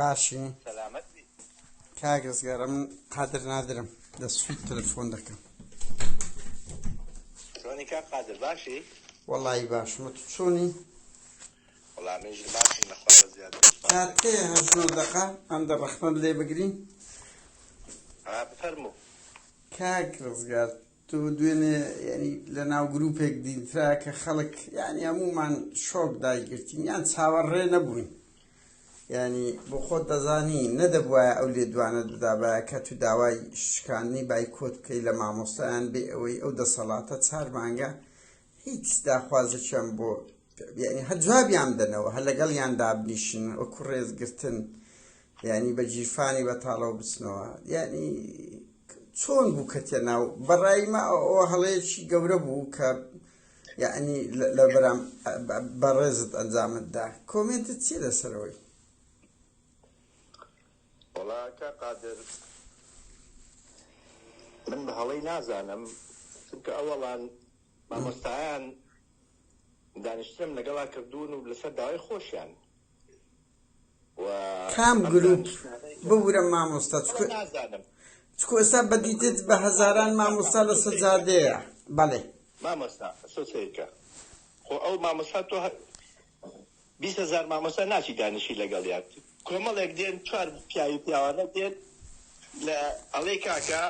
باشی سەلامەت بی. کاک ڕزگار ئەمن قادر نادرم لە سوید تەلەفۆن دەکەم. چۆنی کاک قادر باشی؟ وەڵایی باشم ئەتو چۆنی؟ وەڵا منیش باشم لە خوا بەزیاد بێ سوپاس. کات هەیە هەشت نۆ دەقە ئەندە ڕەخنەت لێ بگرین؟ ها بفەرموو. کاک ڕزگار تۆ دوێنێ یانی لە ناو گروپێک دینترا کە خەڵک یانی هەموومان شۆک دایگرتین یان چاوەڕێ نەبووین یانی بۆ خۆت دەزانی نەدەبوایە ئەو لێدوانەت بدابایە کە تو داوای شکاندنی بایکۆت بکەی لە مامۆستایان بێ ئەوەی ئەو دەسەڵاتە چار مانگە هیچ داخوازێکیان بۆ یعنی هەر جوابیان بدەنەوە هەر لەگەڵیان دابنیشن وەکو ڕێزگرتن یعنی بە گیرفانی بەتاڵەوە بچنەوە یعنی چۆن بوو کەتیە ناو بەڕای مە ئەوە هەڵەیەکی گەورە بوو کە یعنی لە بەرام بەڕێزت ئەنجامت دا کۆمێنتت چیە لەسەرەوەی؟ وەڵا کاک قادر من بە هەڵەی نازانم چونکە ئەوەڵان مامۆستایان دانیشتنم لەگەڵا کردوون و لەسەر داوای خۆشیان و کام ئەم گروپ دانیشتنانەی کە ببورە مامۆستا وەڵا چکۆ نازانم چکۆ ئێستا بەدیتت بە هەزاران مامۆستا مامۆستا تۆ لەسەر سەیرکە جادەیە بەڵێ. مامۆستا تۆ سەیرکە خۆ ئەو مامۆستا تۆ 20,000 مامۆستا ناچی دانیشی لەگەڵیان کۆمەڵێک دێن چوار پیاوی پیاوانە دێن لە ئەڵێ کاکە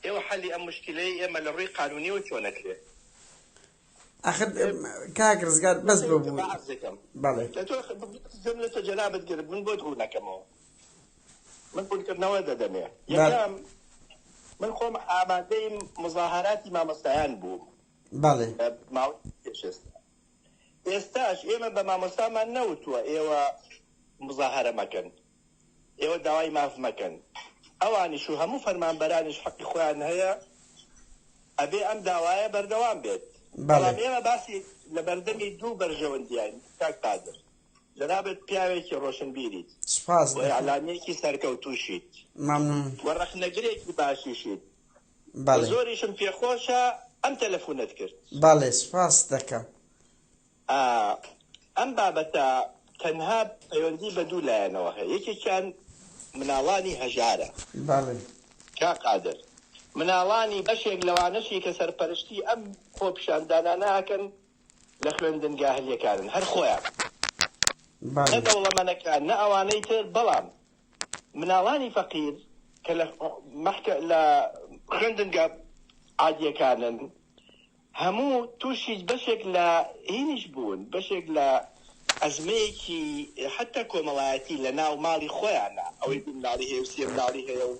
ئێوە حەلی ئەم مشکلەی ئێمە لە ڕووی قانونیەوە چۆن ئەکرێ؟ ئەخر کاک ڕزگار بەس ببوو بەڵێ. لە تۆ گوێم لە تۆ جەنابت گرت من بۆت ڕوون ئەکەمەوە من ڕوونکردنەوە دەدەمێ یەکەم من خۆم ئامادەی مزاهەراتی مامۆستایان بووم بەڵێ ماوەی پێش ئێستا ئێستاش ئێمە بە مامۆستامان نەوتووە ئێوە مزاهەرە مەکەن ئێوە داوای ماف مەکەن ئەوانیش و هەموو فەرمانبەرانیش حەقی خۆیان هەیە ئەبێ ئەم داوایە بەردەوام بێت بەڵام ئێمە باسی لە بەردەمی دوو بەرژەوەندیاین کاک قادر جەنابت پیاوێکی ڕۆشنبیریت سوپاس و دەکەم. ئیعلامیەکی سەرکەوتووشیت مەمنون. و ڕەخنەگرێکی باشیشیت و بەڵێ. زۆریشم پێخۆشە ئەم تەلەفونەت کرد. بەڵێ سوپاست دەکەم. ئا ئەم بابەتە تەنها پەیوەندی بە دوو لایەنەوە هەیە، یەکێکیان مناڵانی هەژارە. بەڵێ. کاک قادر، مناڵانی بەشێک لەوانەشی کە سەرپەرشتی ئەم خۆپیشاندانانە ئەکەن لە خوێندنگا ئەهلیەکانن، هەر خۆیان، نە بەڵێ. دەوڵەمەنەکان نە ئەوانەی تر، بەڵام مناڵانی فەقیر کە لە مەحکە لە خوێندنگا عادیەکانن، هەموو تووشی بەشێک لە هینیش بوون، بەشێک لە ئەزمەیەکی حەتتا کۆمەڵایەتی لە ناو ماڵی خۆیانا، ئەوەی دوو مناڵی هەیە و سێ مناڵی هەیە و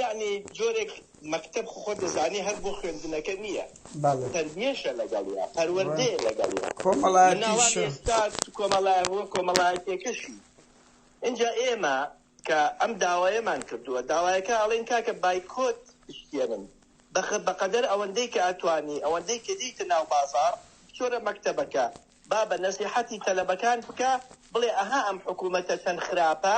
یەعنی جۆرێک مەکتەب خۆ خۆت دەزانی هەر بۆ خوێندنەکە نییە، بەڵێ. تەربیەشە لەگەڵیا، پەروەردەیە لەگەڵیا. مناڵان کۆمەڵایەتیشە. ئێستا کۆمەڵایە ڕووە کۆمەڵایەتیەکەشی. ئینجا ئێمە کە ئەم داوایەمان کردووە، داوایەکە ئەڵێین کاکە بایکۆت بشکێنن، بەقەدەر ئەوەندەی کە ئەتوانی، ئەوەندەی کە دێیتە ناو بازاڕ، بچۆرە مەکتەبەکە، بابە نەسیحەتی تەلەبەکان بکە، بڵێ ئەها ئەم حکومەتە چەند خراپە،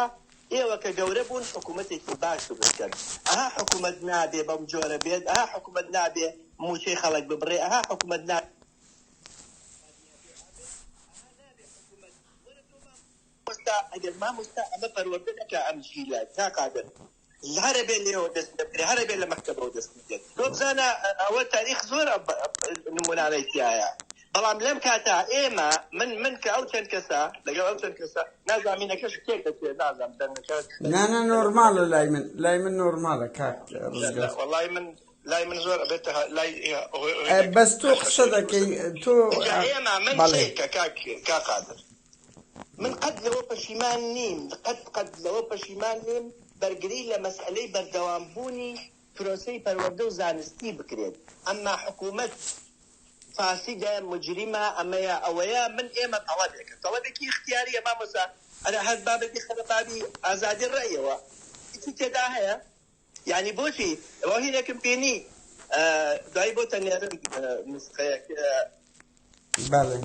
ئێوە کە گەورە بوون حکومەتێکی باش دروست کەن، ئەها حکومەت نابێ بەم جۆرە بێت، ئەها حکومەت نابێ موچەی خەڵک ببڕێ، ئەها حکومەت نابێ مامۆستا ئەگەر مامۆستا ئەمە پەروەردە نەکا ئەم جیلە کاک قادر هەرەبێ لێوە دەست پێ بکرێ هەرەبێ لە مەکتەبەوە دەست پێ بکرێت تۆ بزانە ئەوە تاریخ زۆر نمونانەی تایە بەڵام لەم کاتا ئێمە من من کە ئەو چەند کەسە لەگەڵ ئەو چەند کەسە نازانم شتێک دەچێت نازانم دەنگەکە نانا نۆرمالە لای من لای من نۆرمالە کاک ڕزگار وەڵای من لای من زۆر ئەبێتە لای بەس تۆ قسە دەکەی تۆ ئێمە من بەڵێ کاک کاک قادر من قەت لەوە پەشیمان نیم، قەت قەت لەوە پەشیمان نیم بەرگری لە مەسئەلەی بەردەوامبوونی پرۆسەی پەروەردە و زانستی بکرێت، ئەمما حکوومەت فاسیدە، موجریمە، ئەمەیە ئەوەیە، من ئێمە تەڵەبێکە، تەڵەبێکی ئیختیارییە مامۆستا، ئەرێ هەر بابە بیخەنە بابی ئازادی ڕەئیەوە، هیچی تێدا هەیە؟ یانی بۆچی ڕۆهینێکم بینی دوایی بۆتە نێرم نسخەیەک بەڵێ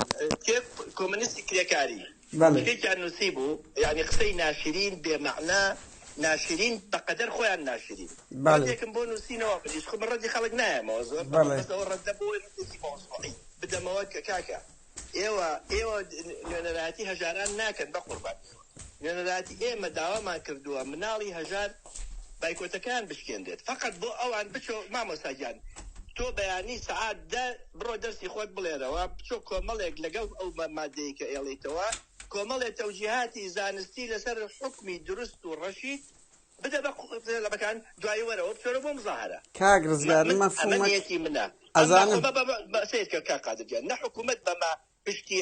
کتێب کۆمۆنیستی کرێکاری بەڵێ شتێکیان نووسی بوو یعنی قسەی ناشرین بێمەعنا ناشرین بەقەدەر خۆیان ناشرین بەڵێ ڕەدێکم بۆ نووسینەوە منیش خۆ من ڕەدی خەڵک نایەمەوە زۆر بەڵام بەڵێ بەس ئەوە ڕەدە بۆ ئەوەی ڕەدێکی مەوزوعی بدەمەوە کە کاکە ئێوە ئێوە نوێنەرایەتی هەژاران ناکەن بەقوربان ئێوە. نوێنەرایەتی ئێمە داوامان کردووە مناڵی هەژار بایکۆتەکەیان بشکێنرێت فەقەت بۆ ئەوان بچۆ مامۆستا گیان تۆ بەیانی سەعات دە بڕۆ دەرسی خۆت بڵێرەوە بچۆ کۆمەڵێک لەگەڵ ئەو مادەی کە ئێڵیتەوە کۆمەڵێ تەوجیهاتی زانستی لەسەر حوکمی دروست و ڕەشید بدە بە قوتابەکان دوایی وەرەوە بچۆرە بۆ مزاهەرە. کاک ڕزگار من ئەمە مەفهومەک نیەتی منە ئەمە ئەزانم. خۆ بە سەیر کە کاک قادر گیان نە حکومەت بەمە پشتی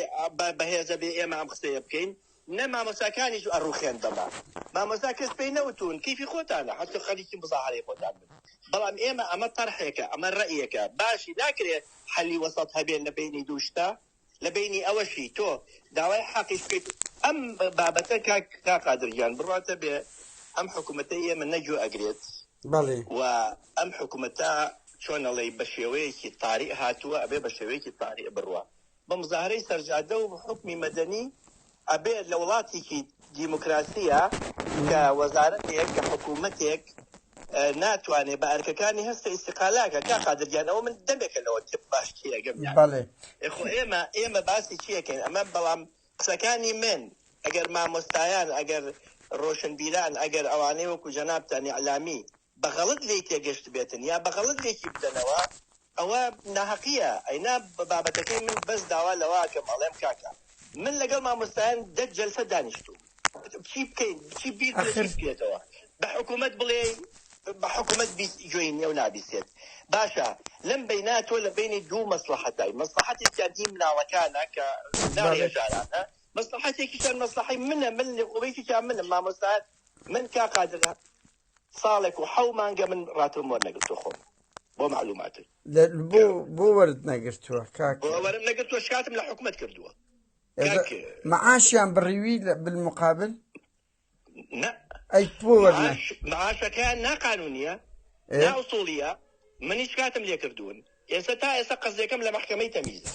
بەهێزە بێ ئێمە ئەم قسەیە بکەین نە مامۆستاکانیش ئەڕوخێن بەمە مامۆستا کەس پێی نەوتون کەیفی خۆتانە حەتە خەریکی مزاهەرەی خۆتان بن بەڵام ئێمە ئەمە تەرحێکە ئەمە ڕەئیەکە باشی ناکرێ حەلی وەسەت هەبێ لە بەینی دوو شتە لە بەینی ئەوەشی تۆ داوای حەقیش بکەیت ئەم بابەتە کاک کاک قادر گیان بڕواتە بێ ئەم حکوومەتەی ئێمە نە گوێ ئەگرێت بەڵێ. و ئەم حکوومەتە چۆن ئەڵێی بە شێوەیەکی تاریء هاتووە ئەبێ بە شێوەیەکی تاریء بڕوا بە مزاهرەی سەرجادە و حوکمی مەدەنی ئەبێ لە وڵاتێکی دیموکراسیە کە وەزارەتێک کە حکوومەتێک ناتوانێ بە ئەرکەکانی هەستە ئیستیقالاکە کاک قادر گیان ئەوە من دەمێکە لەوە تێ باش تێئەگەم یانی بەڵێ. ئێ خۆ ئێمە ئێمە باسی چی ئەکەین ئەمە بەڵام قسەکانی من ئەگەر مامۆستایان ئەگەر ڕۆشنبیران ئەگەر ئەوانەی وەکو جەنابتان ئیعلامی بە غەڵەت لێی تێگەشتبێتن یا بە غەڵەت لێکی بدەنەوە ئەوە ناهەقیە ئەینا بابەتەکەی من بەس داوا لەوە ئەکەم ئەڵێم کاکە من لەگەڵ مامۆستایان دە جەلسە دانیشتووم چی بکەین چی بیر لە ئەخر چی بکرێتەوە بە حکوومەت بڵێی بە حکوومەت بیست گوێی نیە و نابیستێت باشە لەم بەینا تۆ لە بەینی دوو مەسڵەحەتای مەسڵەحەتێکیان هی مناڵەکانە کە مناڵی بەڵێ هەژارانە مەسڵەحەتێکیشیان مەسڵەحەی منە من یەکێکیان منم مامۆستا من کاک قادر ساڵێک و حەو مانگە من ڕاتبم وەرنەگرتووە خۆم بۆ معلوماتت لە بۆ بۆ وەرت نەگرتووە کاک بۆ وەرم نەگرتووە شکاتم لە حکومەت کردووە ئێستا کاک معاشیان بڕیوی لە بالمقابل نە ئەی بۆ وەرنە معاش معاشەکەیان ناقانونیە ئێ نا ئوسوڵیە منیش شکاتم لێ کردوون ئێستا تا ئێستا قەزیەکەم لە مەحکەمەی تەمیزە.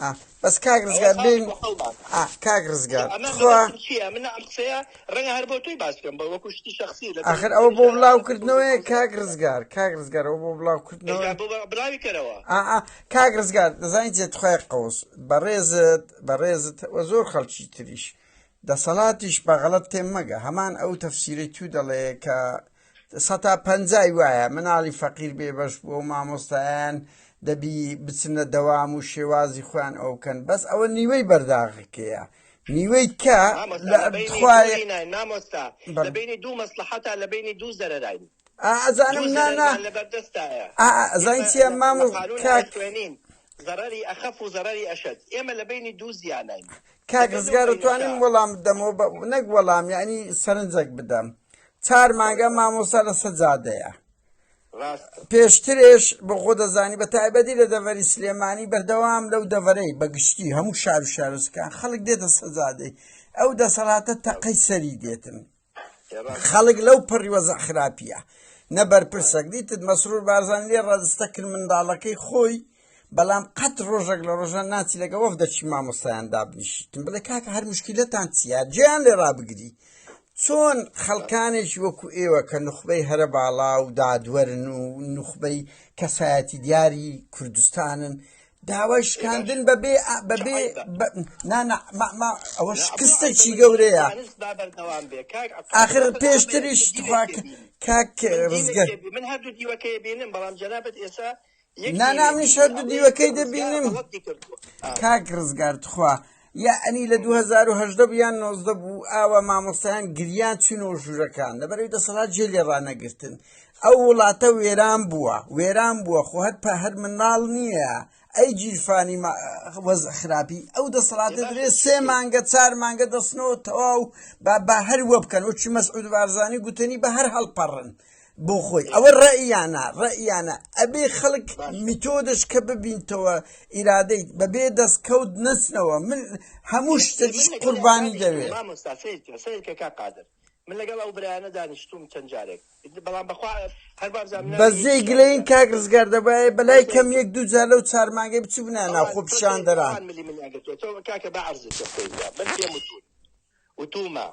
ئا بەس کاک ئەوە ڕزگار ساڵێک بێین و حەوت مانگە. ئا کاک ڕزگار ئەمە تخوا مەبەستم چییە من ئەم قسەیە ڕەنگە هەر بۆ تۆی باس بکەم بە وەکو شتی شەخسی لەبەر ئاخر ئەوە بۆ منیش بڵاو ئەم کردنەوەیە تۆزێ کاک ڕزگار کاک ڕزگار ئەوە بۆ بڵاو کردنەوە ئێجا بۆ بڵاوی کەرەوە. ئا ئا کاک ڕزگار دەزانی چیە تخوای قەوس بەڕێزت بەڕێزت وە زۆر خەڵکی تریش دەسەڵاتیش بە غەڵەت تێم مەگە هەمان ئەو تەفسیرەی تو دەڵێ کە سەتا پەنجای وایە مناڵی فەقیر بێبەش بووە و مامۆستایان دەبی بچنە دەوام و شێوازی خۆیان ئەو بکەن بەس ئەوە نیوەی بەرداغەکەیە نیوەی کە مامۆستا لە لە بەینی دوو خوایە هیناین مامۆستا لە بەڵێ بەینی دوو مەسڵەحەتا لە بەینی دوو زەرەراین ئا ئەزانم دوو نا نا زەرەرمان لەبەردەستایە ئا ئەزانی ئێمە چییە لە مامۆ قانونا کاک ئەخوێنین زەرەری ئەخەف و زەرەری ئەشەد ئێمە لە بەینی دوو زیاناین کاک دەبێ لەو ڕزگار بەینەشا ئەتوانم وەڵام بدەمەوە بە نەک وەڵام یعنی سەرنجێک بدەم چار مانگە مامۆستا لەسەر جادەیە ڕاستە. پێشترێش بۆ خۆ دەزانی بە تایبەتی لە دەڤەری سلێمانی بەردەوام لەو دەڤەرەی بە گشتی هەموو شار و شارۆچکان خەڵک دێتە سەجادەی ئەو دەسەڵاتە تەقەی سەری دێتن خەڵک لەو پەڕی وەزع خراپیە نە بەرپرسەک دیتت مەسرور بارزانی لێ ڕەجستە کرد منداڵەکەی خۆی بەڵام قەت ڕۆژێک لە ڕۆژان ناچی لەگە وەف دەچی مامۆستایان دابنیشیتن بڵێ کاکە هەر مشکلەتان چییە جیان لێ ڕابگری چۆن خەڵکانێکی وەکو ئێوە کە نوخبەی هەرە باڵا و دادوەرن و نوخبەی کەسایەتی دیاری کوردستانن داوای شکاندن بەبێ بەبێ نا نا ما ئەوە شکستێکی گەورەیە ئاخر پێشتریش تخوا کاک ڕزگار من هەردوو دیوەکەی بینم بەڵام جەنابت ئێستا نا نا منیش هەردوو دیوەکەی دەبینم کاک ڕزگار تخوا یەعنی لە 2018 بوو یان 19 بوو ئاوا مامۆستایان گریان چوونەوە ژوورەکان لەبەرەوەی دەسەڵات جێ لێ ڕانەگرتن ئەو وڵاتە وێران بووە وێران بووە خۆ هەر پە هەر مناڵ نییە ئەی گیرفانی وەزع خراپی ئەو دەسەڵاتە درێ سێ مانگە چار مانگە دەستنەوە تەواو با با هەر وە بکەن وەکی مەسعود بارزانی گوتنی بە هەر هەڵپەڕن بۆ خۆی ئەوە ڕەئیانە ڕەئیانە ئەبێ خەڵک میتۆدش کە ببینتەوە ئیرادەی بەبێ دەستکەوت نەچنەوە من هەموو شتێکیش قوربانی دەوێ. مامۆستا سەیرکە سەیرکە کاک قادر من لەگەڵ ئەو برایانە دانیشتووم چەند جارێک بەڵام بەخوا هەر وابزانم ناوی بەس جێی یەکێکیان گلەیین نییە. کاک ڕزگار دەبایە بەلای بەس کەم یەک دوو جار لەو چار مانگەی بچوبنایە ناو ئەوان تۆ سەیرکە خۆپیشاندەران. ئەوان ملی منیان گرتووە تۆ کاکە با عەرزت پێ بکەین من پێم وتوون وتومە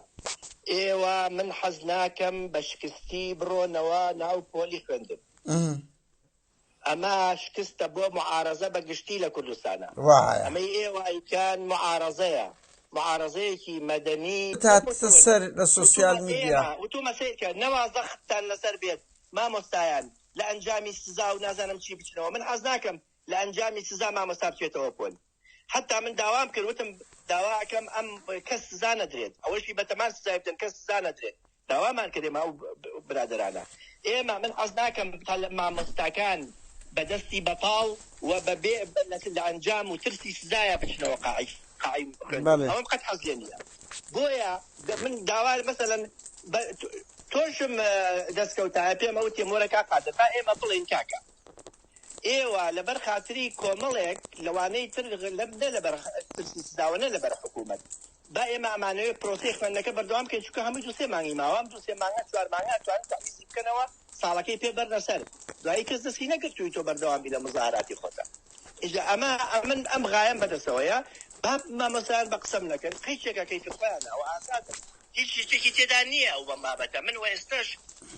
ئێوە من حەز ناکەم بە شکستی بڕۆنەوە ناو پۆلی خوێندن. ئەمە شکستە بۆ معارەزە بە گشتی لە کوردستانا. وایە. ئەمەی ئێوە ئەیکەن معارەزەیە. معارەزەیەکی مەدەنی هاتتە سەر لە سۆسیال وتومە میدیا. ئێمە وتومە سەیرکە نەوا زەختتان لەسەر بێت مامۆستایان لە ئەنجامی سزا و نازانم چی بچنەوە من حەز ناکەم لە ئەنجامی سزا مامۆستا بچێتەوە پۆل حەتا من داوام کرد وتم داوا ئەکەم ئەم کەس سزا نەدرێت ئەوەشی بەتەمان سزای بدەن کەس سزا نەدرێت داوامان کرد ئێمە ئەو برادەرانە ئێمە من حەز ناکەم مامۆستاکان بە دەستی بەتاڵ و بە بێ لە ئەنجام و ترسی سزایە بچنەوە قاعی قاعی خوێندن بەڵێ. ئەوەم قەت حەز لێ نییە بۆیە من داوا مەسەلەن تۆشم دەستکەوتایە پێم ئەوتێ مۆرە کاک قادر با ئێمە بڵێین کاکە ئێوە لەبەر خاتری کۆمەڵێک لەوانەی تر نە لەبەر ترسی سزاوە نە لەبەر حکوومەت با ئێمە ئەمانەوێ پرۆسەی خوێندنەکە بەردەوام بکەین چونکە هەمووی دوو سێ مانگی ماوە ئەم دوو سێ مانگە چوار مانگە ئەتوانن تەعویزی بکەنەوە ساڵەکەی پێ بەرنە سەر دوایی کەس دەستی نەگرتووی تۆ بەردەوام بی لە مزاهەراتی خۆتا ئیجا ئەمە ئەمن ئەم غایەم بەدەسەوەیە با مامۆستایان بە قسەم نەکەن قەیچێکە کەیفی خۆیانە ئەوە ئازادن هیچ شتێکی تێدا نییە ئەو بەم بابەتە من وە ئێستەش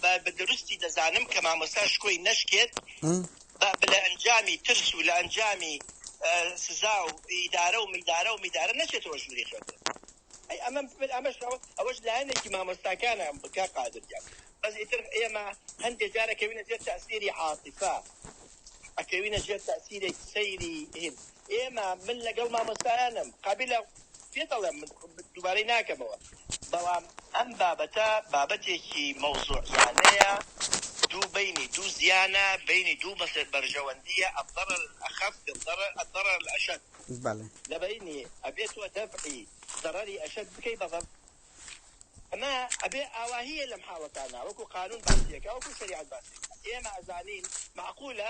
بە بە دروستی دەزانم کە مامۆستا شکۆی نەشکێت بە لە ئەنجامی ترس و لە ئەنجامی سزا و ئیدارە و میدارە و میدارە نەچێتەوە ژووری خوێندن ئەی ئەمە ئەمەش ئەوەش لایەنێکی مامۆستاکانە کاک قادر گیان بەس ئیتر ئێمە هەندێ جار ئەکەوینە ژێر تەئسیری عاتیفە ئەکەوینە ژێر تەئسیرێک سەیری هین ئێمە من لەگەڵ مامۆستایانم قابیلە پێت ئەڵێم من دووبارەی ناکەمەوە بەڵام ئەم بابەتە بابەتێکی مەوزوعیانەیە دوو بەینی دوو زیانە بەینی دوو مەسەر بەرژەوەندیە الضرر الاخف بالضرر الضرر الاشد بەڵێ. لە بەینی ئەبێ تۆ دەفعی زەڕەری ئەشەد بکەی بە زەڕ ئەمە ئەبێ ئاواهیە لەم حاڵەتانە وەکو قانون باسی ئەکا وەکو شەریعەت باسی ئەکا ئێمە ئەزانین مەعقولە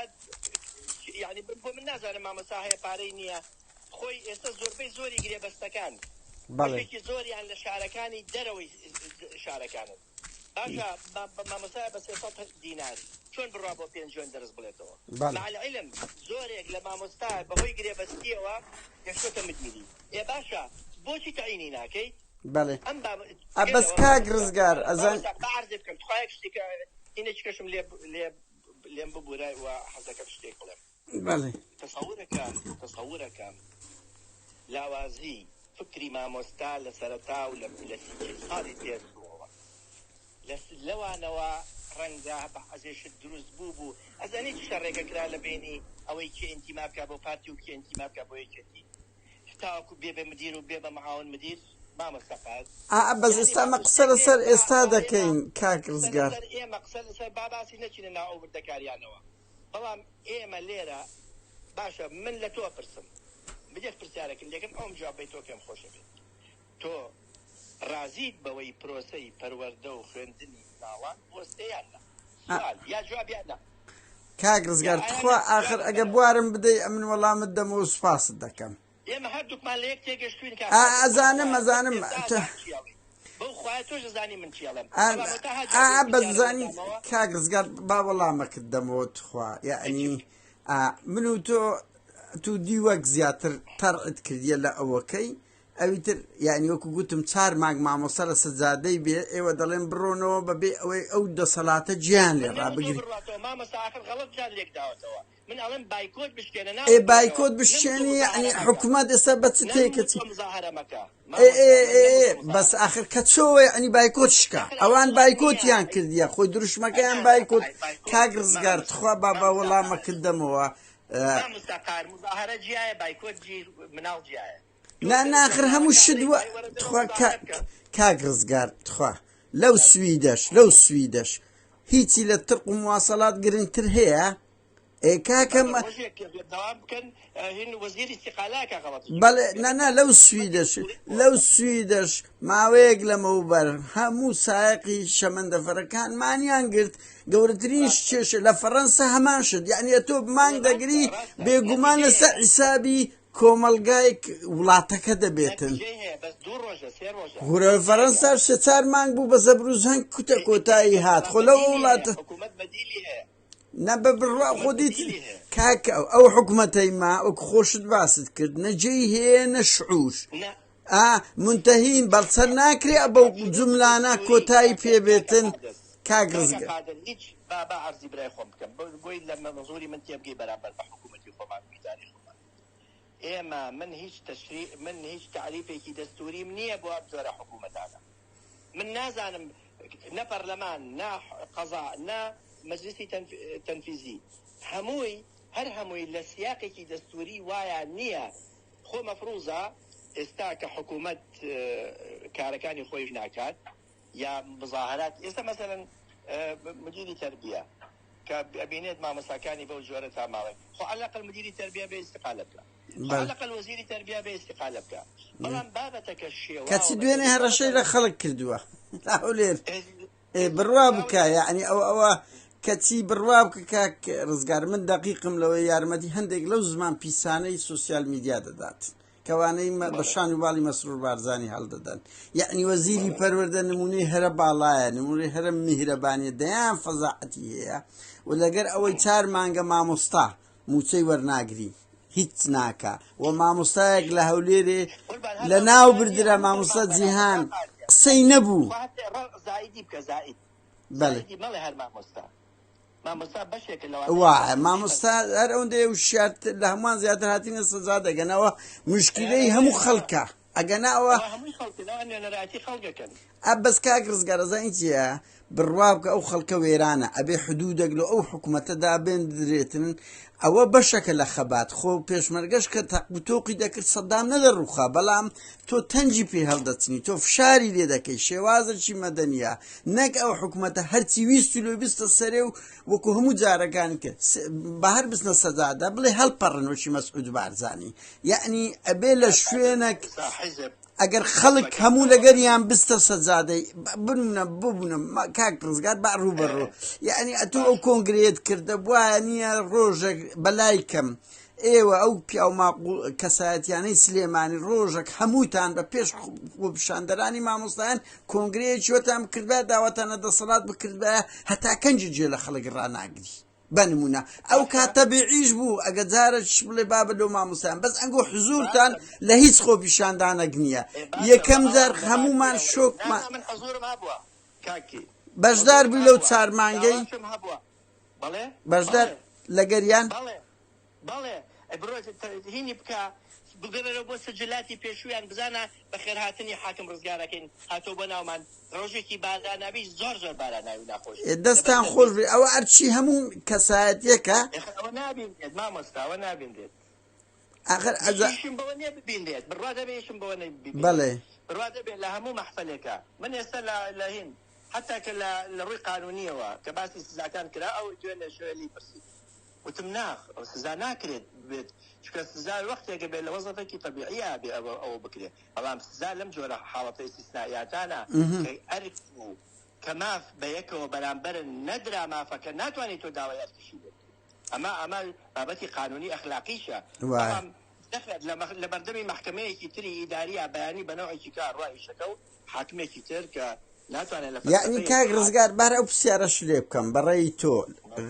یانی بۆ من نازانم مامۆستا هەیە پارەی نییە خۆی ئێستا زۆربەی زۆری گرێبەستەکان بەڵێ. بەشێکی زۆریان لە شارەکانی دەرەوەی شارەکانن باشە مامۆستایە بە 300 دینار چۆن بڕوا بۆ پێنجوێن دەرس بڵێتەوە بەڵێ. مع العلم زۆرێک لە مامۆستا بەهۆی گرێبەستیەوە گەشتۆتە مدیری ئێ باشە بۆچی تەعینی ناکەیت بەڵێ ئەم باب ئە جگە بەس لەوە کاک مامۆستا ڕزگار ئەزان مامۆستا با عەرزێ بکەم تخوا یەک شتێک هینێکی کەشم لێ لێ لێم ببورە و حەزەکەم شتێک بڵێم بەڵێ. تەسەورەکەم تەسەورەکەم لاوازی فکری مامۆستا لە سەرەتا و لە لە سی چل ساڵی پێشووەوە لە لەوانەوە ڕەنگە بەعزێ شت دروست بوو بوو ئەزانی چ شەڕێکە کرا لە بەینی ئەوەی کێ ئینتیما بکا بۆ پارتی و کێ ئینتیما بکا بۆ یەکێتی تاوەکو بێ بە مدیر و بێ بە معاون مدیر مامۆستا قاد ئا بەس یانی ئێستا مە با قسە شتێک لەسەر هەیە با ئێستا با ئێمە دەکەین کاک قسە ڕزگار. لەسەر ئێمە قسە لەسەر با باسی نەچینە ناو ئەو وردەکاریانەوە بەڵام ئێمە لێرە باشە من لە تۆ ئەپرسم یەک پرسیارێکم لێکەم ئەوم جواب بەیتەوە پێم خۆشە بێت تۆ ڕازیت بەوەی پرۆسەی پەروەردە و خوێندنی مناڵان بوەستێ یان نا؟ سوال یا جواب یان نا؟ کاک یا ڕزگار ئایا تخوا نا ئاخر جوابم ئەگە بەرەوە. بوارم بدەی ئەمن وەڵامت دەمەوە سوپاست دەکەم. ئێمە هەردووکمان لە یەک تێگەشتووین کاک ئا قادر بەو ئەزانم خوایە تۆش ئەزانم ئێستا ت ئەزانی چی ئەڵێی بەو خوایە تۆش ئەزانی من چی ئەڵێم ئا بەڵام هەتا هات ئا جوابی ئەو بەس پرسیارە زانی نەدامەوە کاک ڕزگار با وەڵامەکت دەمەوە تخوا ئەی چی یەعنی بکەم ئا من و تۆ تو دیوەک زیاتر تەرعت کردیە لە ئەوەکەی ئەوی تر یانی وەکو گوتم چار مانگ مامۆستا لە سەجادەی بێ ئێوە دەڵێن بڕۆنەوە بەبێ ئەوەی ئەو دەسەڵاتە گیان لێ من نەوتووە ڕابگری. بڕواتەوە مامۆستا ئاخر غەڵەتتان لێک داوەتەوە من ئەڵێم بایکۆت بشکێنە ئێ ناڵێم بڕۆنەوە بایکۆت نەموتووە بشکێنی مزاهەرە یەعنی مەکە حکومەت ئێستا بە چ تێکەچی نەموتووە مزاهەرە مەکە ئێ مامۆستا ئێ من ئێ ئێ نەموتووە بەس مزاهەرە ئاخر کە چۆوە یەعنی بایکۆت شکا ئاخر ئەوە ئەوان غەڵەت نییە بایکۆتیان کردیە خۆی دروشمەکەیان نا نا بایکۆت بایکۆت کاک ڕزگار مامۆستا تخوا با با مامۆستا وەڵامەکت دەمەوە مامۆستا قار مزاهەرە جیایە بایکۆت جی مناڵ جیایە تۆ نا گەر ناخر هەموو مزاهەرەکە شت ئەڵێی وە وای وەرە دەرەوە تخوا مزاهەرە بکە کاک ڕزگار تخوا لەو سویدەش لەو سویدەش هیچی لە ترق و مواصلات گرنگتر هەیە ئێ کاکە بەڵێ ڕۆژێک بەردەوام بکەن هین وەزیری استقالەکە غەڵەتی بەڵێ کرد نا نا لەو سویدەش لەو سویدەش ماوەیەک لەمەوبەر هەموو سایەقی شەمەندەفەرەکان مانیان گرت گەورەترین ڕاستە کێشە لە فەڕەنسا هەمان شت یعنی ئەتۆ مانگ ڕاستە دەگری ڕاستە بێگومان نەتیجەی لەسەر هەیە حیسابی کۆمەڵگای وڵاتەکە دەبێتن. نەتیجەی هەیە بەس دوو ڕۆژە سێ ڕۆژە گورە نەتیجەی هەیە. فەرەنساش سێ چار مانگ بوو بە زەبروزەنگ کوتە کۆتایی هات بەڵام خۆ لەو بەدیلی هەیە وڵاتە حکوومەت بەدیلی هەیە. نا بە بڕوا حکوومەت خۆ دیت بەدیلی هەیە. کاکە ئەو حکومەتەی ما وەک خۆشت باست کرد نە جێی هەیە نە شعور نا ئا مونتەهین بەڵ سەر ناکرێ بەو کاکە شعور جوملانە دستوری کۆتایی کاکە پێ کاکە بێتن قادر کاک کاکە ڕزگار. قادر هیچ با با عەرزی برای خۆم بکەم بۆی لە مەنزوری من تێبگەی بەرامبەر بە حکوومەتی خۆمان و ئیدارەی خۆمان. ئێمە من هیچ تەشری من هیچ تەعریفێکی دەستوریم نییە بۆ ئەم جۆرە حکوومەتانە. من نازانم نە پەرلەمان نە قەزا نە مەجلیسی تەنفیزی هەمووی هەر هەمووی لە سیاقێکی دەستوری وایا نییە خۆ مەفروزە ئێستا کە حکوومەت کارەکانی خۆی ناکات یا مزاهرات ئێستا مەسەلەن مدیری تەربیە کە ئەبینێت مامۆستاکانی بەو جۆرە تا ماوەی خۆ عەلەقەل مدیری تەربیە بێ ئیستقالە بکا خۆ عەلەقەل وەزیری تەربیە بێ ئیستقالە بکا بەڵام بابەتەکە شێواوە کەچی دوێنێ هەڕەشەی لە خەڵک کردووە لە هەولێر بڕوا بکە یعنی ئەو ئەوە کەچی بڕوا بکە کاک ڕزگار من دەقیقم لەوەی یارمەتی هەندێک لەو زمان پیسانەی سوسیال میدیا دەدات کەوانەی بە شان و باڵی مەسرور بارزانی هەڵدەدەن یەعنی وەزیری پەروەردە نمونەی هەرە باڵایە نمونەی هەرە میهرەبانیە دەیان فەزاعەتی هەیە و لەگەر ئەوەی چار مانگە مامۆستا موچەی وەرناگری هیچ ناکا و مامۆستایەک لە هەولێرێ لە ناو بردرا مامۆستا جیهان قسەی نەبوو بەڵێ مامۆستا بەشێکە لەوانەیە وایە مامۆستا هەر ئەوەندەیە وشیارتر لە هەمووان زیاتر هاتینە سەزا دەگەنەوە مشکلەی هەموو خەڵکە ئەگەناوە هەمووی خەڵکە نوێنەرایەتی خەڵکەکەن ئە بەس کاک ڕزگار ئەزانی چییە بڕوا بکە ئەو خەڵکە وێرانە ئەبێ حدودێک لە ئەو حکوومەتەدا بێندرێتن ئەوە بەشەکە لە خەبات خۆ پێشمەرگەش کە تەق و تۆقی دەکرد سەدام نەدەڕوخا بەڵام تۆ تەنگی پێ هەڵدەچنی تۆ فشاری لێ دەکەی شێوازێکی مەدەنیە نەک ئەو حکومەتە هەرچی ویست و لۆی بستە سەرێ و وەکو هەموو جارەکانی کە بە هەر بستنە سەجادە بڵێ هەڵپەڕن وەکی مەسعود بارزانی یەعنی ئەبێ لە شوێنێک ئەگەر خەڵک هەموو لەگەریان بستە سەجادەی بنە ببوونە کاک ڕزگار با ڕووبەڕوو یعنی ئەتوو ئەو کۆنگرێت کردە وایە نییە ڕۆژێک بەلای کەم ئێوە ئەو پیاو ماقوڵ کەسایەتیانەی سلێمانی ڕۆژەک هەمووتان بە پێش خۆپیشاندەرانی مامۆستایان کۆنگرەیەکی وەتان بکردبایە داواتان لە دەسەڵات بکردبایە هەتا کەنجی جێ لە خەڵک ڕاناگری بە نمونە ئەو کات تەبیعیش بوو ئەگە جارێکیش بڵێ بابە لۆ مامۆستایان بەس ئەنگۆ حزورتان لە هیچ خۆپیشاندانەک نییە یەکەم جار هەموومان شۆکمان من حزورم هەبووە کاکی بەشدار بووی لەو چار مانگەی بەڵێ بەشدار لەگەریان؟ بەڵێ بەڵێ ئەی بڕۆ هینی بکە بگەڕێرەوە بۆ سجلاتی پێشوویان بزانە بەخێرهاتنی حاکم ڕزگارەکەین هاتۆ بۆ ناومان ڕۆژێکی باراناوی زۆر زۆر باراناوی ناخۆش دەستان خۆش بێ ئەوە ئەرچی هەموو کەسایەتیەکە ئەوە نابینرێت مامۆستا ئەوە نابینرێت ئاخر ئەزا ئیشم بەوە نییە ببینرێت بڕوا دەبێ ئیشم بەوە نییە ببینرێت بەڵێ بڕوا دەبێ لە هەموو مەحفەلێکا من ئێستا لە لە هین حەتا کە لە لە ڕووی قانوونییەوە کە باسی سزاکان کرا ئەو دوێنێ شەوێ لێی پرسیم وتم نا سزا ناکرێت بێت چونکە سزا وەختێکە بێت لە وەزعێکی تەبیعییا بێ ئەوە ئەوە بکرێت بەڵام سزا لەم جۆرە حاڵەتە ئیستیسنائیاتانە کە ئەرک و کە ماف بە یەکەوە بەرامبەرن نەدرا مافەکە ناتوانیت تۆ داوای ئەرکیشی لێ بکەیت ئەمە ئەمە بابەتی قانوونی ئەخلاقیشە بەڵام نەخێر لە بەردەمی مەحکەمەیەکی تری ئیدارییا بەیانی بە نەوعێکی کە ئەڕوا ئیشەکە و حاکمێکی تر کە ناتوانێت لە یەعنی فەلسەفەی کاک حاکم ڕزگار بار ئەو پرسیارەش لێ بکەم بەڕێی تۆ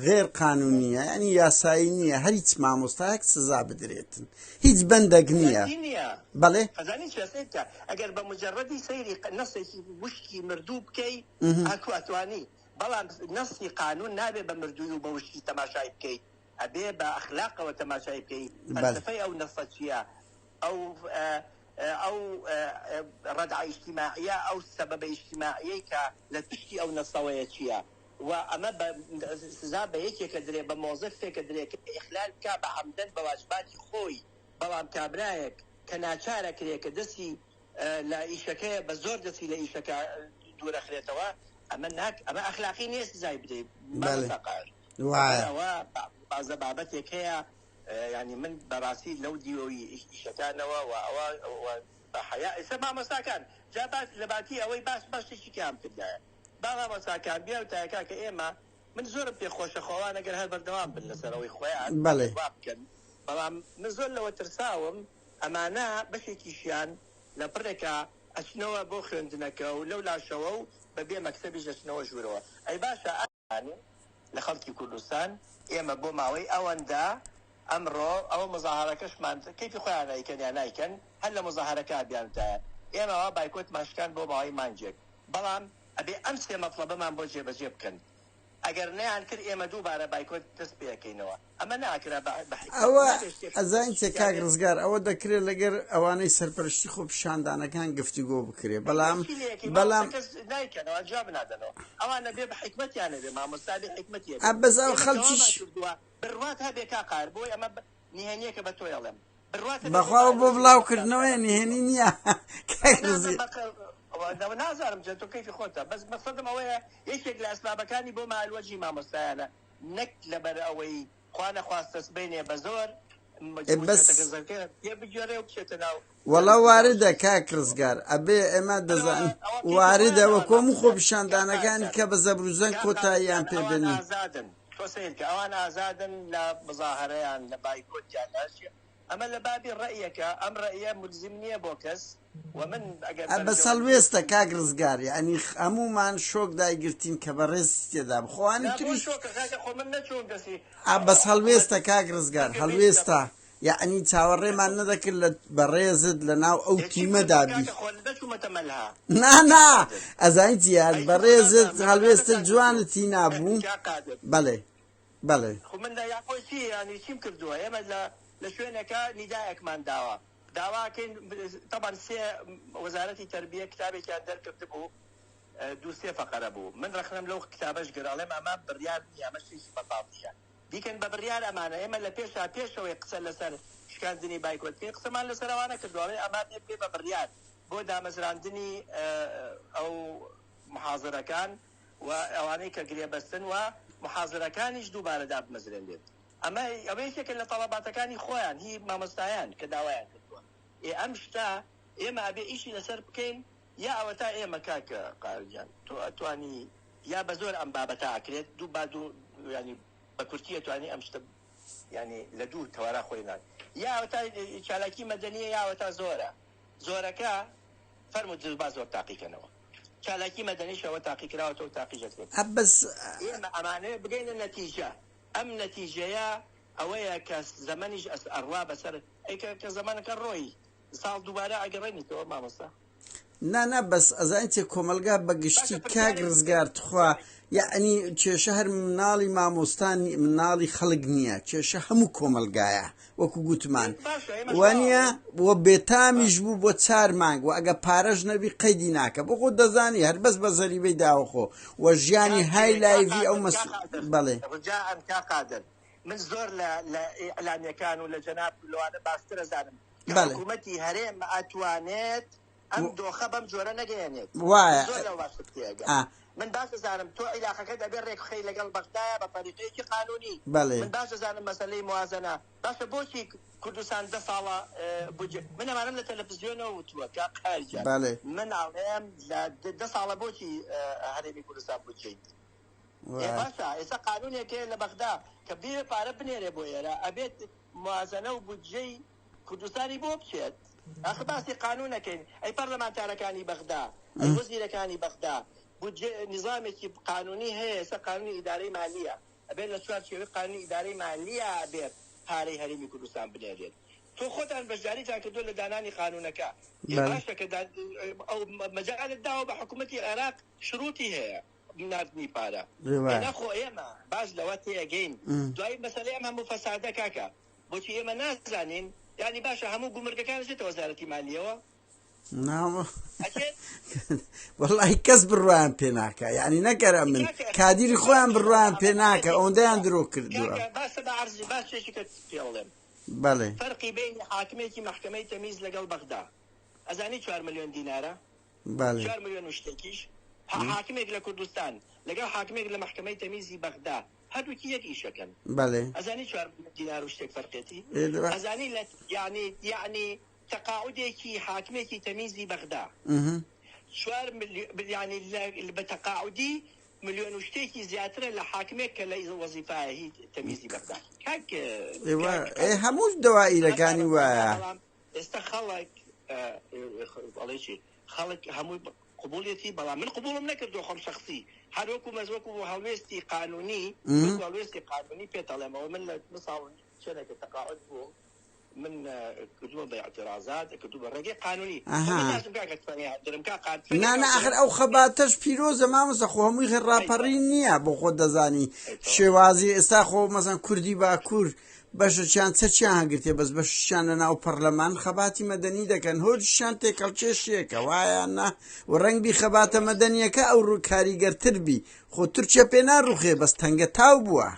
غێر قانونیە یعنی یاسایی نییە هەر هیچ مامۆستایەک سزا بدرێتن هیچ بەندێک نییە سیاسی نییە بەڵێ ئەزانی چیە سەیر بکە ئەگەر بە مجەڕەدی سەیری نەسێکی وشکی مردوو بکەی ئەتوو ئەتوانی بەڵام نەسی قانون نابێ بە مردووی و بە وشکی تەماشای بکەی ئەبێ بە ئەخلاقەوە تەماشای بکەی فەلسەفەی ئەو نەسە چیە ئەو ئەو ڕەدعە ئیجتیماعیە ئەو سەبەبە ئیجتیماعیەی کە لە پشتی ئەو نەسەوەیە چیە و ئەمە بە سزا بە یەکێکە درێ بە مۆزەفێکە درێ کە ئیخلال بکا بە عەمدەن بە واجباتی خۆی بەڵام کابرایەک کە ناچارە کرێ کە دەستی لە ئیشەکەیە بە زۆر دەستی لە ئیشەکە دوورەخرێتەوە ئەمە ناک ئەمە ئەخلاقی نییە سزای بدەیت مامۆستا قاهر ئەوە بازە بابەتێک هەیە یانی من بەڕاستی لەو دیوەی ئیشەکانەوە و ئەوە بە حەیا ئێستا مامۆستاکان جا باس لە باتی ئەوەی باس بەشێکی کام کردایە با مامۆستاکان بیاوتایە کاکە ئێمە من زۆرم پێ خۆشە خۆوان ئەگەر هەر بەردەوام بن لەسەر ئەوەی خۆیان بەڵێ وا بکەن بەڵام من زۆر لەوە ترساوم ئەمانە بەشێکیشیان لە پڕێکا ئەچنەوە بۆ خوێندنەکە و لەو لاشەوە و بە بێ مەکتەبیش دەچنەوە ژوورەوە ئەی باشە ئەمانە لە خەڵکی کوردستان ئێمە بۆ ماوەی ئەوەندە ئەمڕۆ ئەوە مزاهەرەکەشمان کەیفی خۆیان ئەیکەن یا نایکەن هەر لە مزاهەرەکە بیانوتایە ئێمە وا بایکۆتمان شکاند بۆ ماوەی مانگێک بەڵام ئەبێ ئەم سێ مەتڵەبەمان بۆ جێبەجێ بکەن. ئەگەر نەیان کرد ئێمە دووبارە بایکۆت دەست پێ ئەکەینەوە. ئەمە ناکرا بە حیکمەت. ئەوە نابێ شتێک ئەزانی چیە شتیان کاک بێ. ڕزگار ئەوە دەکرێت لەگەر ئەوانەی سەرپەرشتی خۆپیشاندانەکان گفتوگۆ بکرێ ئەی بەڵام چی لێ ئەکەی مامۆستا بەڵام. کەس نایکەنەوە جواب نادەنەوە ئەوان ئەبێ بە حیکمەتیان ئەبێ مامۆستا بێ حیکمەتی ئەبێ ئە بەس ئەو ئێمە دەوامان خەڵکیش. کردووە بڕوات هەبێ کاک قاهر بۆی ئەمە نهێنیەکە بە تۆی ئەڵێم بڕوات هەبێ بەخوا ئێمە ئەوە بۆ ئالوەجی بڵاو مامۆستا کردنەوەیە کردووە. نهێنی نییە کاک نا ڕزی. نازانم جا تۆ کەیفی خۆتە بەس مەقسەدم ئەوەیە یەکێک لە ئەسبابەکانی بۆ مالوەجی مامۆستایانە نەک لەبەر ئەوەی خوا نەخواستە سبەینێ بە زۆر ئێ بەس. مجەتەکە پێ بگێڕێ و بچێتە ناو وەڵا ناو واردە کاک ڕزگار ئەبێ ئێمە دەزانین ئەوە کەیفی واردە خۆیانە وە ئەوان کۆمو مامۆستا کاک خۆپیشاندانەکان قادر کە بە زەبروزەنگ کاک قادر کۆتاییان جان پێ ئەوان بێنین. ئازادن تۆ سەیرکە ئەوان ئازادن لە مزاهەرەیان لە بایکۆتیان لە هەرچی ئەمە لە بابی ڕەئیەکە ئەم ڕەئیە مولزیم نییە بۆ کەس و من ئەگەر ئە بەس بەرژەوەندیەکی هەڵوێستە کاک ڕزگار یانی هەموومان شۆک دایگرتین کە بەڕێزی تێدا بوو خۆ ئەوانی نا بۆ تریش شۆکە کاکە خۆ من نەچووم دەستی ئە بەس حکومەت هەڵوێستە کاک ڕزگار بگە بیستم هەڵوێستە یەعنی چاوەڕێمان نەدەکرد لە بەڕێزت لە ناو ئەو ئێ چیم تیمەدا کردووە بی. کاکە خۆ نەچوومەتە مەلها نا کاک نا قادر ئەزانی چیە ئەی چ خۆ بەڕێزت نازانم مەلها هەڵوێستت نەتان کردووە جوانت هینا بوو کاک قادر بەڵێ بەڵێ. خۆ من لە یاخۆ چی یانی چیم کردووە ئێمە لە لە شوێنێکا نیدایەکمان داوە داواکەین تەبعەن سێ وەزارەتی تەربیە کتابێکیان دەرکردبوو دوو سێ فەقەرە بوو من ڕەخنەم لەو کتابەش گرت ئەڵێم ئەمە بڕیار نییە ئەمە شتێکی مەتاتیە بیکەن بە بڕیار ئەمانە ئێمە لە پێشا پێشەوەی قسە لەسەر شکاندنی بایکۆت بکەین قسەمان لەسەر ئەوانە کردووە ئەڵێ ئەمە بێ بکەی بە بڕیار بۆ دامەزراندنی ئەو محازرەکان و ئەوانەی کە گرێبەستن و محازرەکانیش دووبارە دابمەزرێنرێت ئەمە ئەوە یەکێکە لە تەڵەباتەکانی خۆیان هی مامۆستایان کە داوایان کردووە ئێ ئەم شتە ئێمە ئەبێ ئیشی لەسەر بکەین یا ئەوەتا ئێمە کاک قاری گیان تۆ ئەتوانی یا بە زۆر ئەم بابەتە ئەکرێت دوو با دوو یانی بە کورتی ئەتوانی ئەم شتە یانی لە دوو تەوارا خۆی نان یا ئەوەتا چالاکی مەدەنیە یا ئەوەتا زۆرە زۆرەکە فەرموو دز با زۆر تاقیکەنەوە چالاکی مەدەنیش ئەوە تاقیکراوەتەوە و تاقیش ئەکرێتەوە. ئە بەس. ئێمە ئەمانەوێ بگەینە نەتیجە ئەم نەتیجەیە ئەوەیە کە زەمەنیش ئەس ئەڕوا بەسەر ئەی کە کە زەمەنەکە ڕۆی ساڵ دووبارە ئەگەڕێنیتەوە مامۆستا. نا نا بەس ئەزانی چیە کۆمەڵگا بە گشتی باشە کاک پرسیارێک ڕزگار تخوا یەعنی کێشە هەر مناڵی مامۆستا مناڵی خەڵک نییە کێشە هەموو کۆمەڵگایە وەکو گوتمان باشە ئێمەش وانە واڵێین وە بێتامیش باشە بوو بۆ چار مانگ وە ئەگە پارەش نەبی قەیدی ناکە بۆ خۆت دەزانی هەر بەس بە زەریبەی داوەخۆ وە ژیانی کاک های کا لایڤی ئەو قادر کا مەس قادر بەڵێ. ڕجاء کا قادر من زۆر لە لە ئیعلامیەکان و لە جەنابت و لەوانە باشتر ئەزانم کە بەڵێ. حکوومەتی هەرێم ئەتوانێت ئەم دۆخە بەم جۆرە نەگەیەنێت. من وایە زۆر لەوە باشتر تێئەگەم. ئا. من باش ئەزانم تۆ عیلاقەکەت ئەبێ ڕێکبخەی لەگەڵ بەغدایە بە تەریقەیەکی قانوونی. بەڵێ. من باش ئەزانم مەسەلەی موازەنە. باشە بۆچی کوردستان دە ساڵە بودجە من ئەمانەم لە تەلەفزیۆنەوە وتووە کاک قاهر گیان. بەڵێ. من ئەڵێم لە دە ساڵە بۆچی هەرێمی کوردستان بودجەی نییە؟ ئێ وایە. باشە ئێستا قانوونێک هەیە لە بەغدا کە بێ پارە بنێرێ بۆ ئێرە ئەبێت موازەنە و بودجەی کوردستانی بۆ بچێت ئاخر باسی قانون ئەکەین ئەی پەرلەمانتارەکانی بەغدا ئەی وەزیرەکانی بەغدا بودجە نیزامێکی قانونی هەیە ئێستا قانونی ئیدارەی مالیە ئەبێت لە چوار چێوەی قانونی ئیدارەی مالیە ئەبێت پارەی هەرێمی کوردستان بنێرێت تۆ خۆتان بەشداریتان کردووە لە دانانی قانونەکە ئێ بەڵێ. باشە کە ئەو مەجالت داوە بە حکوومەتی عێراق شروتی هەیە ناردنی پارە ئێ ئێ وایە. ناخۆ ئێمە باش لەوە تێئەگەین دوای مەسەلەی ئەم هەموو فەسادە کاکە بۆچی ئێمە نازانین یانی باشە هەموو گومرگەکان ئەچێتە وەزارەتی مالیەوە؟ نا ئەچێت؟ وەڵی کەس بڕوایان پێ ناکا یعنی نەکەرە من کاکە کادیری خۆیان باشە بڕوایان پێ ئەمە ناکە بابەتێکی ئەوەندەیان ترە درۆ کردووە. کاکە باسە بە عەرزی باس شتێکی کە پێ بڵێم بەڵێ. فەرقی بەینی حاکمێکی مەحکەمەی تەمیز لەگەڵ بەغدا ئەزانی چوار ملیۆن دینارە؟ بەڵێ. چوار ملیۆن و شتێکیش حاکمێک لە کوردستان لەگەڵ حاکمێک لە مەحکەمەی تەمیزی بەغدا هەردووکی یەک ئیشەکەن. بەڵێ. ئەزانی چوار ملیۆن دینار و شتێک فەرقێتی؟ ئێ دە. ئەزانی لە یەعنی یەعنی تەقاعودێکی حاکمێکی تەمیزی بەغدا چوار ملیۆن یەعنی لە بە تەقاعودی ملیۆن و شتێکی زیاترە لە حاکمێک کە لە وەزیفایە هی تەمیزی بەغدا. کاک ئێ وا کاک ئێ قادر هەموو ئەمە دەوائیرەکانی بابەتە وایە. بەڵام ئێستا خەڵک ئەڵێ چی خەڵک هەمووی قبوڵیەتی بەڵام من قبوڵم نەکردووە خۆم شەخسی هەر وەکو مەز وەکو هەڵوێستی قانونی وەکو هەڵوێستی قانونی پێت ئەڵێم ئەوە من لە مساڵ چەنێکە تەقاعد بووم. من کردووە بە اعترازات کردووە بە ڕێگەی قانونی ئەها. من نازم کاکە تفەنگی هەڵگرم کا قات تفەنگی نا نا هەڵگرم. ئەخر ئەو خەباتەش پیرۆزە مامۆستا خۆ هەمووی خێر ڕاپەڕین نییە بۆ خۆت دەزانی شێوازی ئێستا خۆ مەسەن کوردی باکوور بەشەکیان چەکیان هەگرتێ بەس بەشیان لە ناو پەرلەمان خەباتی مەدەنی دەکەن هۆجیشیان تێکەڵکێشیەکە وایە نا و ڕەنگبی خەباتە مەدەنیەکە ئەو ڕوو کاریگەرتر بی خۆ تورکیا پێ ناڕوخێ بەس تەنگە تاو بووە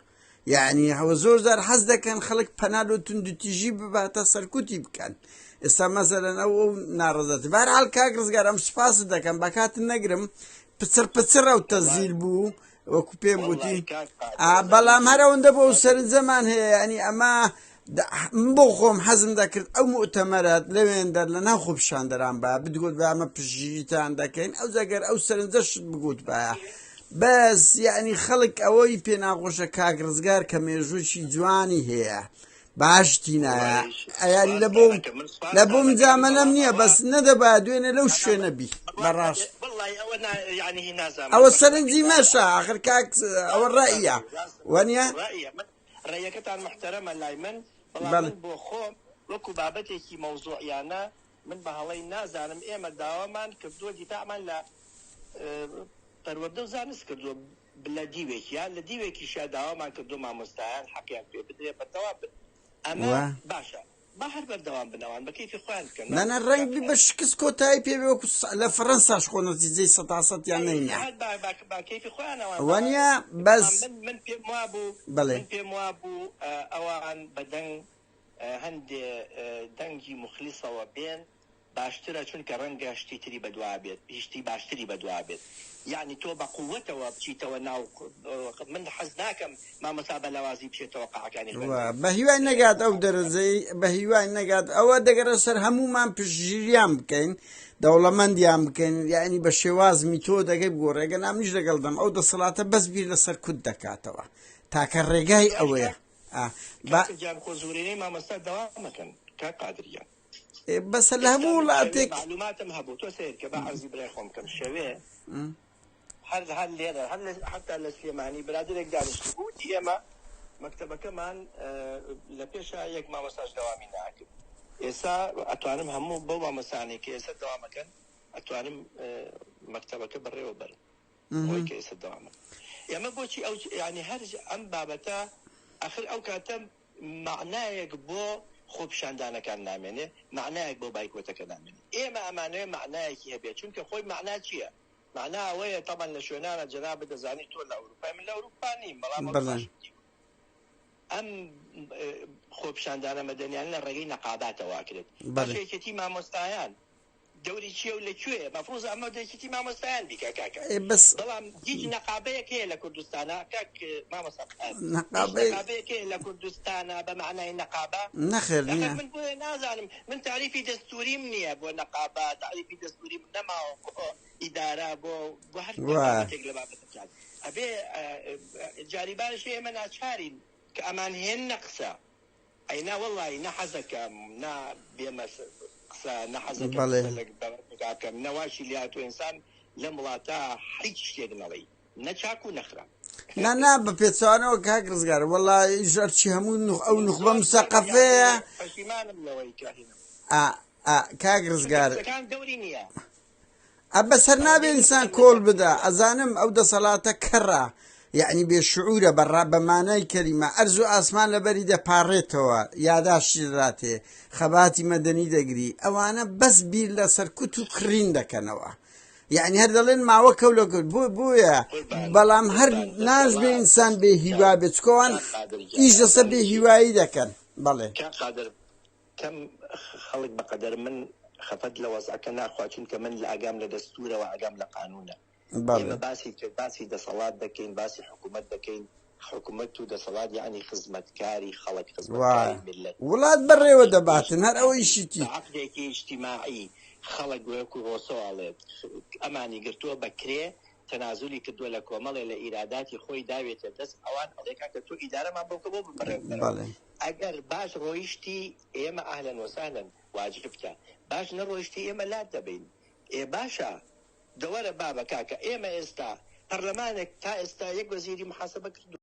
یەعنی ئەوە زۆر جار حەز دەکەن خەڵک پەنا لۆ توندوتیژی بباتە سەرکوتی بکەن ئێستا مەسەلەن ئەو ئەو ناڕەزایەتی بەهەرحاڵ کاک ڕزگار ئەم سوپاست دەکەم با کاتت نەگرم پچڕ پچڕ ئەو تەزیل بوو وەکو پێم گوتی بەڵام هەر ئەوەندە بۆ سەرنجەمان هەیە ینی ئەمە من بۆ خۆم حەزم دەکرد ئەو موتەمەرات لەوێندەر لە ناو خۆپیشاندەران با بدگوت بە ئەمە پشتگیریتان دەکەین ئەو جەگەر ئەو سەرنجەشت بگوت باە بەس یعنی خەڵک ئەوەی پێ ناخۆشە کاک ڕزگار کە مێژووی جوانی هەیە باش تینایە ئەیاری لە بۆم لە بۆم جامەلەم نییە بەس نەدەبا دوێنێ لەو شوێنە بی بەڕاست ئەوە سەرنجی مەشە ئاخر کاک ئەوە ڕەئیە وەنیە ڕێیەکەتان موحتەرەمە لای من، بەڵام من بۆ خۆم وەکو بابەتێکی مەوزوعیانە من بە هەڵەی نازانم، ئێمە داوامان کردووە دیفاعمان لە پەروەردە و زانست کردووە لە دیوێکیا، لە دیوێکیشیا داوامان کردووە مامۆستایان حەقیان پێ بدرێ بەردەوام بن، ئەمە باشە. با هەر بەردەوام بن ئەوان بە کەیفی خۆیان بکەن. نا نا ڕەنگ بی بە شکست کۆتایی پێ بێ وەکو لە فەرەنساش خۆ نەتیجەی سەتا سەتیان نەینا. هەر با با با کەیفی خۆیان ئەوان وەنیە بەس من من پێم وابوو بەڵێ. من پێم وابوو ئەوان بە دەنگ هەندێ دەنگی موخلیسەوە بێن باشترە چونکە ڕەنگە شتی تری بەدوا بێت شتی باشتری بەدوا بێت یەعنی تۆ بە قوەتەوە بچیتەوە ناو من حەز ناکەم مامۆستا بە لاوازی بچێتەوە قاعەکانی وا خوێندن. بە هیوای نەگات ئەو دەرەجەی بە هیوای نەگات ئەوە دەگەرە سەر هەموومان پشتگیریان بکەین دەوڵەمەندیان بکەین یعنی بە شێواز میتۆدەکەی بگۆڕێ گەنا منیش لەگەڵ دەم ئەو دەسەڵاتە بەس بیر لە سەرکوت دەکاتەوە تاکە ڕێگای ئەوەیە ئا با کاکە گیان خۆ زۆرینەی مامۆستا دەوامەکەن کاک قادر گیان. بەسە لە ئێستا هەموو من شەوێ وڵاتێک مەعلوماتم هەبوو تۆ سەیر کە با عەرزی برای خۆم بکەم شەوێ هەر هەر لێرە هەر لە حەتا لە سلێمانی برادەرێک دانیشتبوو وتی ئێمە مەکتەبەکەمان لە پێشا یەک مامۆستاش دەوامی ناکرد ئێستا ئەتوانم هەموو بەو مامۆستانەی کە ئێستا دەوامەکەن ئەتوانم مەکتەبەکە بەڕێوە بەرم ئەوەی کە ئێستا دەوامە ئێمە بۆچی ئەو یانی هەر ئەم بابەتە ئەخر ئەو کاتە مەعنایەک بۆ خۆپیشاندانەکان نامێنێ، مەعنایەک بۆ بایکۆتەکە نامێنێ. ئێمە ئەمانەوێ مەعنایەکی هەبێ، چونکە خۆی مەعنا چییە؟ مەعنا ئەوەیە تەبعەن لە شوێنانە جەنابت دەزانی تۆ لە ئەوروپای من لە ئەوروپا نیم بەڵام ئەوروپاشم دیوە. ئەم خۆپیشاندانە مەدەنیانە لە ڕێگەی نەقاباتەوە ئەکرێت. باشە یەکێتی مامۆستایان دەوری چیە و لە کوێیە مەفروزە ئەمە یەکێتی مامۆستایان بیکا کاکە ئێ بەس بەڵام هیچ نەقابەیەک هەیە لە کوردستانا کاک مامۆستا قادر هیچ نەقابەی نەقابەیەک هەیە لە کوردستانا بە مەعنای نەقابە نەخێر ئەخر نییە من بۆیە نازانم من تاریفی دەستوریم نییە بۆ نەقابە تاریفی دەستوریم نەماوە بۆ ئیدارە بۆ بۆ هەر وا بابەتێک لە بابەتەکان ئەبێ جاری بارش ئێمە ناچارین کە ئەمان هێننە قسە ئەی نا وەڵایی نە حەزەکەم نا بێمە قسە نە حەزەکەم بەڵێ. قسە لە بابەتێکا بکەم نە واشی لێهاتووە ئینسان لەم وڵاتە حیچ شتێک نەڵێی نە چاک و نە خراپ. نا نا بە پێچەوانەوە کاک ڕزگار وەڵا ئیش هەرچی هەموو نوخ ئەو من نوخبە زۆر زۆر مسەقەفەیە یانی پەشیمانم لەوەی کە هینم ئا ئا کاک چونکە ڕزگار قسەکان دەوری نییە. ئە بەسەر نابێ ئەوەندەی من ئینسان قسەم کۆڵ لەسەر بدا کردووە. ئەزانم ئەو دەسەڵاتە کەڕە یەعنی بێ شعورە بە ڕا بە مانای کەلیمە ئەرز و ئاسمان لەبەری دەپاڕێتەوە یاداشتی دەداتێ خەباتی مەدەنی دەگری ئەوانە بەس بیر لە سەرکوت و کڕین دەکەنەوە یەعنی هەر دەڵێن ماوە کەولە کرد بۆ بۆیە قوربان بەڵام هەر قوربان ناشبێ دەسەڵات ئینسان بێ هیوا کاک بێ چکۆوان کاک قادر گیان ئیش لەسەر ئەزانی بێ چی هیوایی دەکەن بەڵێ. کاک قادر کەم خەڵک بەقەدەر من خەفەت لە وەزعەکە ناخوا چونکە من لە ئاگام لە دەستورە وە ئاگام لە قانونە بەڵێ. ئێمە باسی باسی دەسەڵات دەکەین باسی حکومەت دەکەین حکومەت و دەسەڵات یەعنی خزمەتکاری خەڵک خزمەتکاری وایە میللەت وڵات بە بەڕێوە عەقدێکی دەباتن هەر ئەوە ئیجتیماعی ئیشیتی. بە عەقدێکی ئیجتیماعی خەڵک وەکو ڕۆسۆ ئەڵێت ئەمانی گرتووە بە کرێ تەنازولی کردووە لە کۆمەڵێ لە ئیراداتی خۆی داوێتە دەست ئەوان ئەڵێ کاکە تۆ ئیدارەمان بۆ بکە بۆ بەڕێوە بەرەوە بەڵێ. ئەگەر باش ڕۆیشتی ئێمە اهلا وسهلا واجبتە باش نەڕۆیشتی ئێمە لات دەبەین ئێ باشە دەوەرە بابە کاکە ئێمە ئێستا پەرلەمانێک تا ئێستا یەک وەزیری محاسبە کردووە.